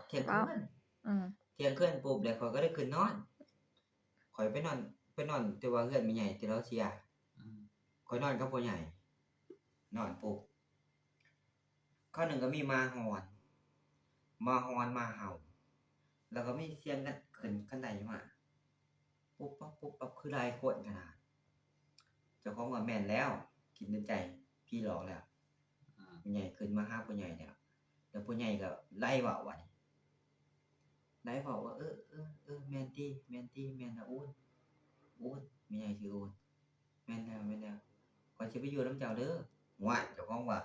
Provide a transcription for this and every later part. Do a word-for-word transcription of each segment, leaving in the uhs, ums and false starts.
เที่ยงคืน อืม เที่ยงคืนปุ๊บแล้วข้อยก็เลยขึ้นนอน ข้อยไปนอน ไปนอนแต่ว่าเฮือนแม่ใหญ่ที่ลาวเสีย อืม ข้อยนอนกับพ่อใหญ่ นอนปุ๊บ คราวหนึ่งก็มีหมาหอน หมาหอนหมาเห่า แล้วก็มีเสียงกันขึ้นคันไดมา ปุ๊บปั๊บปุ๊บปั๊บ คือหลายคนขนาด เจ้าของว่าแม่นแล้ว คิดในใจ ผีหลอกแล้ว อืม พ่อใหญ่ขึ้นมาหาพ่อใหญ่แล้ว แล้วพ่อใหญ่ก็ไล่เว้าว่านี่ ไล่เว้าว่า เออ เออ เออ แม่นติ แม่นติ แม่นละอูน อูน แม่ใหญ่ชื่ออูน แม่นแล้ว แม่นแล้ว ข้อยสิไปอยู่นำเจ้าเด้อ ว่า เจ้าของว่า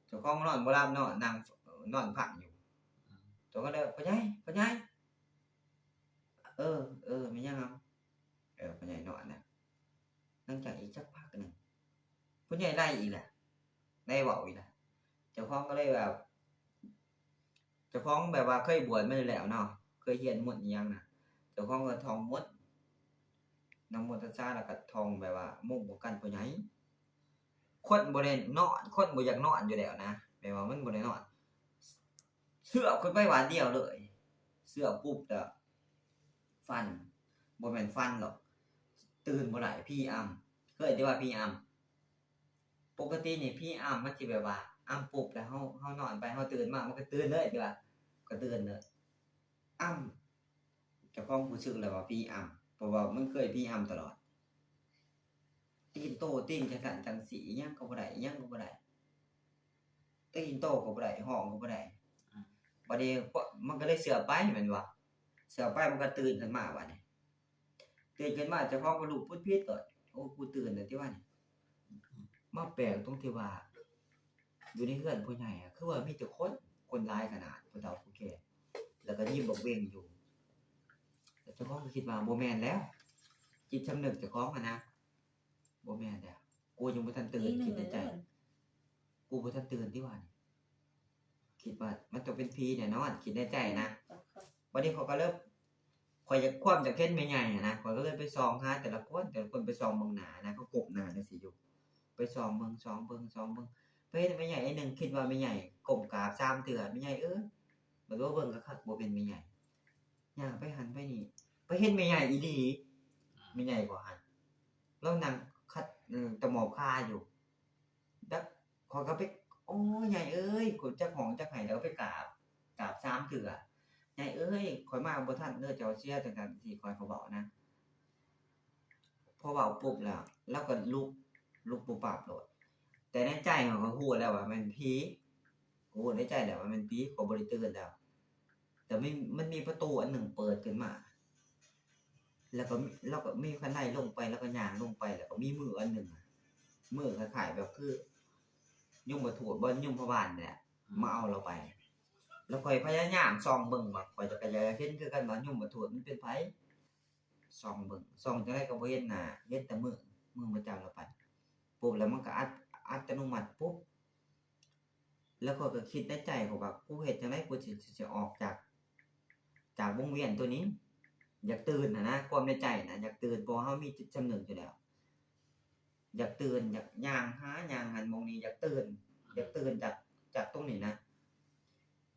เจ้าของนอนบ่หลับเนาะ นั่งนอนฟังอยู่ เจ้าก็เลย พ่อใหญ่ พ่อใหญ่ เออ เออ แม่นหยังเอา เออ พ่อใหญ่นอนนะ หลังจากอีกสักพักหนึ่ง พ่อใหญ่ไล่อีกแหละ ไล่เว้าอีกแหละ เจ้าของก็เลยแบบ เจ้าของแบบว่าเคยบวชมาอยู่แล้วเนาะ เคยเฮียนมนต์อิหยังนะ เจ้าของก็ท่องมนต์ นะโมตัสสะ แล้วก็ท่องแบบว่า มุ่งป้องกันพ่อใหญ่ คนบ่ได้นอน คนบ่อยากนอนอยู่แล้วนะ แบบว่ามันบ่ได้นอน เสือกขึ้นไปบาดเดียวเลย เสือกปุ๊บแล้ว ฟัน บ่แม่นฟันหรอก ตื่นบ่ได้ ผีอำ เคยได้ว่าผีอำ ปกตินี่ผีอำมันสิแบบว่า อำปุ๊บแล้วเฮา เฮานอนไป เฮาตื่นมา มันก็ตื่นเลย ที่ว่า ก็ตื่นเลย อำ เจ้าของรู้สึกแล้วว่าผีอำ เพราะว่ามันเคยผีอำตลอด ตีนโต้ ตีนจังซั่นจังซี่ อิหยังก็บ่ได้ อิหยังก็บ่ได้ ตีนโต้ก็บ่ได้ ฮ้องก็บ่ได้ อืม บัดนี้มันก็เลยเชื่อไปแม่นบ่ เชื่อไปมันก็ตื่นขึ้นมาบัดนี้ ตื่นขึ้นมาเจ้าของก็ลุกพุดพิดก่อน โอ้ กูตื่นแล้วติว่านี่ มาแปลกตรงที่ว่า อยู่ในเฮือนพ่อใหญ่อะ คือว่ามีแต่คน คนหลายขนาด ผู้เฒ่าผู้แก่ แล้วก็ยิ้มบักเวงอยู่ แล้วเจ้าของก็คิดว่าบ่แม่นแล้ว จิตสำนึกเจ้าของอะนะ บ่แม่นแล้ว กูยังบ่ทันตื่น คิดในใจ กูบ่ทันตื่นติว่านี่ คิดว่ามันต้องเป็นผีแน่นอน คิดในใจนะ บัดนี้ข้อยก็เลย ข้อยอยาก ความอยากเห็นแม่ใหญ่หั้นนะ ข้อยก็เลยไปส่องหาแต่ละคน แต่ละคนไปส่องเบิ่งหน้านะ เขาก้มหน้าจังซี่อยู่ ไปส่องเบิ่ง ส่องเบิ่ง ส่องเบิ่ง ไปเห็นแม่ใหญ่อันหนึ่ง คิดว่าแม่ใหญ่ก้มกราบสามเทื่อ แม่ใหญ่เอ้ย บัดว่าเบิ่งคักๆ บ่เป็นแม่ใหญ่ ย่างไปหันไปนี่ ไปเห็นแม่ใหญ่อีหลี แม่ใหญ่บ่หัน ลาวนั่งขัด เอ่อ ตะหมอบคาอยู่ แล้วข้อยก็ไป โอ้ย ใหญ่เอ้ย กูจักฮ้องจักไห้ แล้วก็ไปกราบ กราบสามเทื่อ ใหญ่เอ้ย ข้อยมาบ่ทันเด้อ เจ้าเสียจังซั่นจังซี่ ข้อยก็เว้านะ พอเว้าปุ๊บแล้ว ลาวก็ลุก ลุกปุ๊บปั๊บโลด แต่ในใจข้อยก็ฮู้แล้วว่าแม่นผี ก็ฮู้ในใจแล้วว่าแม่นผี ข้อยบ่ได้ตื่นแล้ว แต่มัน มันมีประตูอันหนึ่งเปิดขึ้นมา แล้วก็ ลาวก็มีคันไดลงไป แล้วก็ย่างลงไป แล้วก็มีมืออันหนึ่งอะ มือคล้ายๆ แบบคือยมทูตบ่ ยมพบาลนี่แหละ มาเอาลาวไป แล้วข้อยพยายามส่องเบิ่งว่า ข้อยก็อยากเห็นคือกันว่ายมทูตมันเป็นไผ ส่องเบิ่ง ส่องจั่งใดก็บ่เห็นหน้า เห็นแต่มือ มือมาจับลาวไป ปุ๊บ แล้วมันก็อัต อัตโนมัติปุ๊บ แล้วข้อยก็คิดในใจข้อยว่า กูเฮ็ดจั่งใดกูสิ สิ สิออกจาก จากวงเวียนตัวนี้ อยากตื่นหั้นนะ ความในใจนะ อยากตื่น เพราะว่าเฮามีจิตสำนึกอยู่แล้ว อยากตื่น อยากย่างหา ย่างหั้นหม่องนี้ อยากตื่น อยากตื่นจาก จากตรงนี้นะ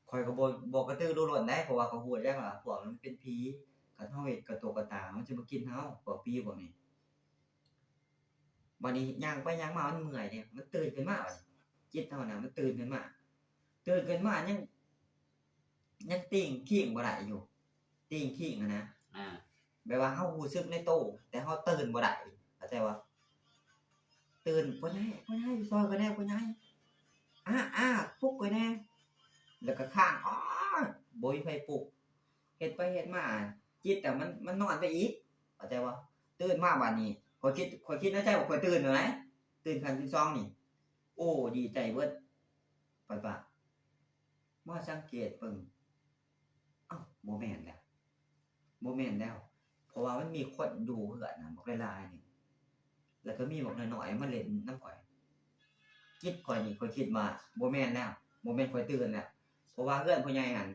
ข้อยก็บ่ บ่กระตือรือร้นได้ เพราะว่าข้อยฮู้แล้วว่าพวกนั้นมันเป็นผี คันเฮาเฮ็ดกระโตกกระตาก มันสิมากินเฮา พวกผีพวกนี้ บัดนี้ย่างไปย่างมามันเมื่อยเด้ มันตื่นขึ้นมาบัดนี้ จิตเฮานะมันตื่นขึ้นมา ตื่นขึ้นมายัง ยังติ่งขิงบ่ได้อยู่ ติ่งขิงหั้นนะ อ่า แบบว่าเฮารู้สึกในโต แต่เฮาตื่นบ่ได้ เข้าใจบ่ ตื่น "พ่อใหญ่ พ่อใหญ่ ซอยข้อยแหน่ พ่อใหญ่ อ้า อ้า ปลุกข้อยแหน่" แล้วก็ค้าง อ้อ บ่มีไผปลุก เฮ็ดไปเฮ็ดมา จิตอะมัน มันนอนไปอีก เข้าใจบ่ ตื่นมาบัดนี้ ข้อยคิด ข้อยคิดในใจว่าข้อยตื่นแล้วนะ ตื่นขั้นสิบสองนี่ โอ้ ดีใจเบิด ปัดว่า มาสังเกตเบิ่ง เอ้า บ่แม่นแล้ว บ่แม่นแล้ว เพราะว่ามันมีคนอยู่เฮือนน่ะบักหลายๆ นี่ แล้วก็มีบักน้อยๆ มาเล่นนำข้อย จิตข้อยนี่ข้อยคิดว่า บ่แม่นแล้ว บ่แม่นข้อยตื่นแล้ว เพราะว่าเฮือนพ่อใหญ่หั่น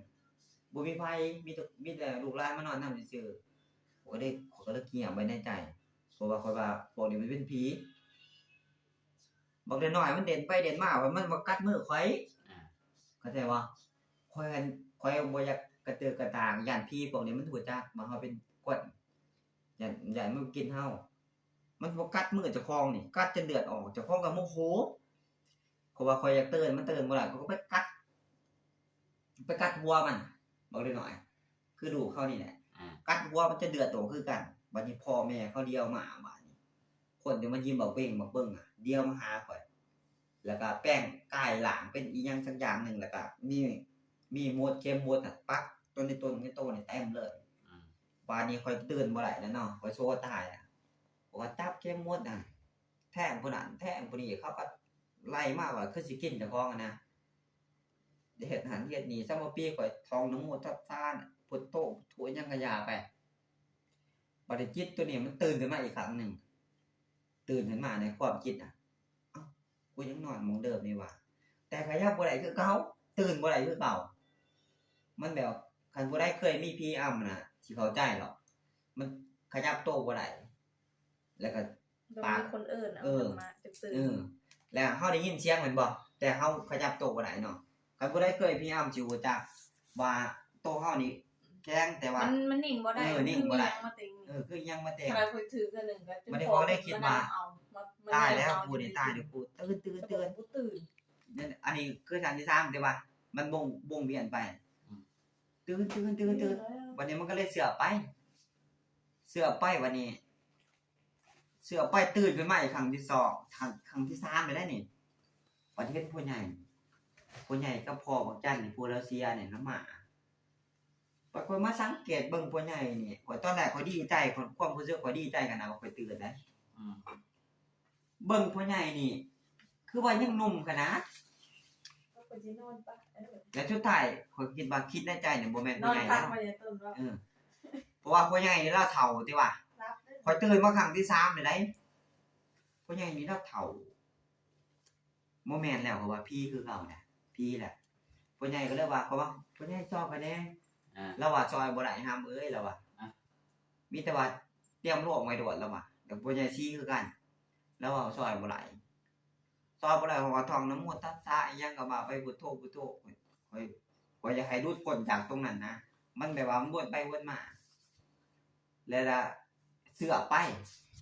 บ่มีไผ มีแต่ มีแต่ลูกหลานมานอนนำซื่อๆ ข้อยก็เลย ข้อยก็เลยเงียบไว้ในใจ เพราะว่าข้อยว่าพวกนี้มันเป็นผี บักน้อยๆ มันเด่นไปเด่นมา มันมากัดมือข้อย อ่า เข้าใจบ่ ข้อยหั่น ข้อยบ่อยาก กระเติกกระตาก ย่านผีพวกนี้มันฮู้จักว่าเฮาเป็นคน ย่าน ย่านมันกินเฮา มันบ่กัดมือเจ้าของนี่ กัดจนเลือดออก เจ้าของก็โมโห เพราะว่าข้อยอยากเตือน มันเตือนบ่ได้ ข้อยก็ไปกัด ไปกัดหัวมัน บักน้อยๆ คือลูกเขานี่แหละ อ่า กัดหัวมันจนเลือดออกคือกัน บัดนี้พ่อแม่เขาเลี้ยวมา บัดนี้ คนที่มายิ้มบักเบ้งบักเบิ่งอะ เลี้ยวมาหาข้อย แล้วก็แปลงกายร่างเป็นอีหยังสักอย่างหนึ่ง แล้วก็มี มีมด เข็มมดน่ะ ปักต้นในต้นในโตนี่เต็มเลย อืม บาดนี้ข้อยตื่นบ่ได้แล้วเนาะ ข้อยโซตายอะ ข้อยก็จับเข็มมดน่ะ แทงผู้นั้น แทงผู้นี้ เขาก็ไล่มาว่าคือสิกินเจ้าของอะนะ เฮ็ดหั้นเฮ็ดนี่ ซำบ่ปีข้อยท่องนะโมตัสสะ พุทโธ พุทโธ หยังก็อย่าไป บัดนี้จิตตัวนี้มันตื่นขึ้นมาอีกครั้งหนึ่ง ตื่นขึ้นมาในความคิดน่ะ เอ้า กูยังนอนหม่องเดิมนี่หว่า แต่ขยับบ่ได้คือเก่า ตื่นบ่ได้คือเก่า มันแบบ คันผู้ใดเคยมีผีอำน่ะ สิเข้าใจหรอก มันขยับโตบ่ได้ แล้วก็ ต้อง ปาก มีคนเอิ้นเอา เออ ขึ้นมาจั่งตื่น เออ แล้วเฮาได้ยินเสียงแม่นบ่ แต่เฮาขยับโตบ่ได้เนาะ คันผู้ใดเคยผีอำสิฮู้จักว่าโตเฮานี่แข็ง แต่ว่า มัน มันนิ่งบ่ได้ เออ นิ่งบ่ได้ คือมีหยังมาเต็ง เออ คือหยังมาเต็ง ขนาดข้อยถือเทื่อหนึ่งก็จน บัดนี้ข้อยก็เลยคิดว่า พ่อมันเอา มัน มัน ตายแล้ว เอา กูนี่ จริงๆ ตายแล้วกู ตื่น ตื่น ตื่น สมองกูตื่น นั่น อันนี้คือครั้งที่สาม แต่ว่ามันวง วงเวียนไป อืม ตื่น ตื่น ตื่น ตื่น ตื่นแล้ว บัดนี้มันก็เลยเชื่อไป เชื่อไป บัดนี้ เชื่อไป ตื่นขึ้นมาอีกครั้งที่สอง ครั้ง ครั้งที่สามไปได้นี่ บัดเห็นพ่อใหญ่ พ่อใหญ่กับพ่อบักจันนี่ ผู้ลาวเซียนี่นำมา บัดข้อยมาสังเกตเบิ่งพ่อใหญ่นี่ ข้อยตอนแรกข้อยดีใจ ข้อย ความรู้สึกข้อยดีใจขนาดว่าข้อยตื่นได้ อืม เบิ่งพ่อใหญ่นี่ คือว่ายังหนุ่มขนาด แล้วข้อยสินอนปะ เออ แล้วสุดท้ายข้อยคิดว่า คิดในใจนี่บ่แม่นพ่อใหญ่แล้ว นอนพักมาเนี่ยต้นว่า เออ เพราะว่าพ่อใหญ่นี่ลาวเฒ่าติว่า หลับเด้อ ข้อยตื่นมาครั้งที่สามนี่ได้ พ่อใหญ่นี่ลาวเฒ่า บ่แม่นแล้ว เพราะว่าผีคือเก่านะ ผีแหละ พ่อใหญ่ก็เลยว่า เขาว่า "พ่อใหญ่ซอยข้อยแหน่" อ่า ลาวว่า "ซอยบ่ได้หำเอ้ย" ลาวว่า อ่ะ "มีแต่ว่าเตรียมโลงไว้โลด" ลาวว่า แต่พ่อใหญ่ซีคือกัน ลาวว่า "ซอยบ่ได้ ซอยบ่ได้" เพราะว่าท่องนะโมตัสสะอิหยังก็ว่าไป พุทโธ พุทโธ ข้อย ข้อยอยากให้หลุดพ้นจากตรงนั้นนะ มันแบบว่ามันวนไปวนมา แล้วละเชื่อไป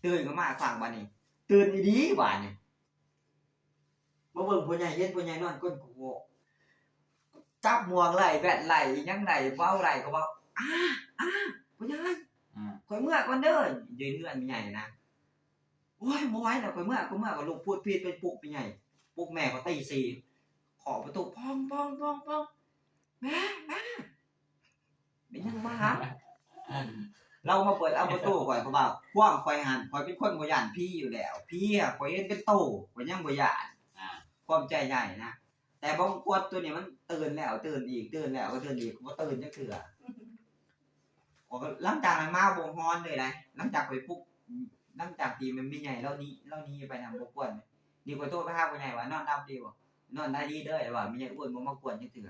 ตื่นขึ้นมาครั้งบัดนี้ ตื่นอีหลีบาดนี้ มาเบิ่งพ่อใหญ่ เห็นพ่อใหญ่นอนก้นโขก จับหมวกไล่ แว่นไล่ อิหยังไล่ เว้าไล่ก็เว้า "อ้า อ้า พ่อใหญ่ อ่า ข้อยเมือก่อนเด้อ" อยู่เฮือนแม่ใหญ่นะ "โอ้ย บ่ไหวแล้ว ข้อยเมือ ข้อยเมือ" ก็ลุกพูดพีดไปปลุกแม่ใหญ่ ปลุกแม่ก็ตีสี่ เคาะประตู ปอง ปอง ปอง ปอง "แม่ แม่ เป็นหยังมาหา" ลาวมาเปิดเอาประตูข้อย เพราะว่าความข้อยหั้น ข้อยเป็นคนบ่ย้านผีอยู่แล้ว ผีอะข้อยเห็นเป็นโต ข้อยยังบ่ย้าน อ่า ความใจใหญ่นะ แต่บงกฎตัวนี้มันตื่นแล้วตื่นอีก ตื่นแล้วก็ตื่นอีก บ่ตื่นจักเทื่อ ข้อยก็ หลังจากนั้นมาบ่ฮ้อนเลยนะ หลังจากข้อยปลุก หลังจากที่มันแม่ใหญ่ลาวหนี ลาวหนีไปนำ บ่กวน นี่ข้อยโทรไปหาพ่อใหญ่ว่า "นอนหลับดีบ่ นอนได้ดีเด้อ" ว่าแม่ใหญ่อ้วนบ่มากวนจักเทื่อ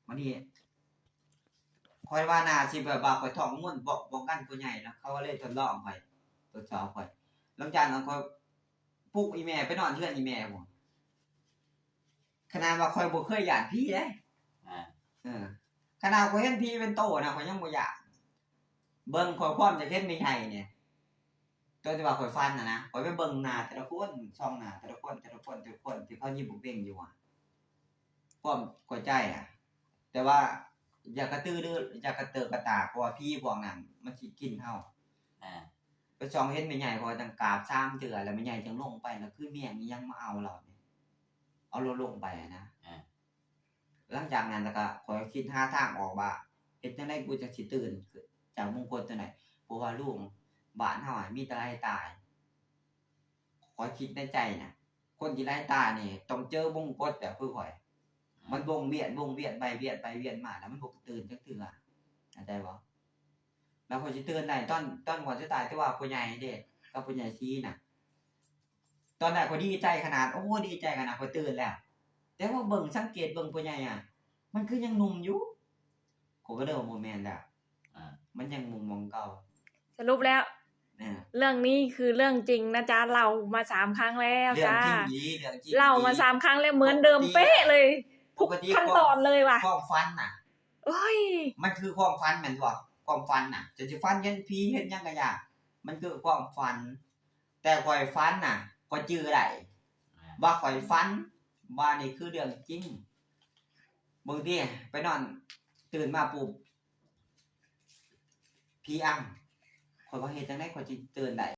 บัดนี้ ข้อยว่าน่าสิแบบว่าข้อยท่องมนต์บอก บอกกันผู้ใหญ่นะ เขาก็เลยทดลองข้อย ทดสอบข้อย หลังจากนั้นข้อยปลุกอีแม่ไปนอนเฮือนอีแม่พู้น ขนาดว่าข้อยบ่เคยย้านผีเด้ อ่า เออ ขนาดข้อยเห็นผีเป็นโตนะ ข้อยยังบ่ย้าน เบิ่งข้อยความอยากเห็นแม่ใหญ่เนี่ย ตอนที่ว่าข้อยฝันน่ะนะ ข้อยไปเบิ่งหน้าแต่ละคน ส่องหน้าแต่ละคน แต่ละคน แต่ละคน ที่เขายิ้มเบ่งๆอยู่อะ ความข้อยใจอะ แต่ว่าอย่ากระตือรือ อย่ากระเติกกระตาก เพราะว่าผีพวกนั้นมันสิกินเฮา อ่า ไปส่องเห็นแม่ใหญ่ ข้อยจั่งกราบสามเทื่อ แล้วแม่ใหญ่จั่งลงไป แล้วคือแม่งอิหยังมาเอาลาวนี่ เอาลาวลงไปอะนะ อ่า หลังจากนั้นแล้วก็ข้อยคิดหาทางออกว่า เฮ็ดจั่งใดกูจั่งสิตื่นจากมงกลตัวไหน เพราะว่าลุงบ้านเฮาอะมีแต่ไล่ตาย ข้อยคิดในใจนะ คนที่ไล่ตายนี่ต้องเจอมงกลแบบคือข้อย มันวงเวียน วงเวียนไปเวียนไปเวียนมา แล้วมันบ่ตื่นจักเทื่อ เข้าใจบ่ แล้วข้อยสิตื่นได้ตอน ตอนก่อนสิตาย แต่ว่าพ่อใหญ่เด้ กับพ่อใหญ่ซีน่ะ ตอนนั้นข้อยดีใจขนาด โอ้ ดีใจขนาด ข้อยตื่นแล้ว แต่ว่าเบิ่ง สังเกตเบิ่งพ่อใหญ่อะ มันคือยังหนุ่มอยู่ ข้อยก็เลยว่าบ่แม่นแล้ว อ่า มันยังหนุ่มหม่องเก่า สรุปแล้ว อ่า เรื่องนี้คือเรื่องจริงนะจ๊ะ เล่ามาสามครั้งแล้ว เรื่องจริง จ้า อีหลี เรื่องจริง เล่ามา อีหลี สามครั้งแล้ว เหมือนเดิมเป๊ะเลย ปกติ ทุกขั้นตอนเลยว่ะ ความฝันน่ะ โอ้ย มันคือความฝันแม่นบ่ ความฝันน่ะ เจ้าสิฝันเห็นผีเห็นหยังก็อย่า มันคือความฝัน แต่ข้อยฝันน่ะ ข้อยจื่อได้ ว่าข้อยฝัน ว่านี่คือเรื่องจริง บางทีไปนอน ตื่นมาปุ๊บ ผีอำ ข้อยว่าเฮ็ดจั่งใดข้อยสิตื่นได้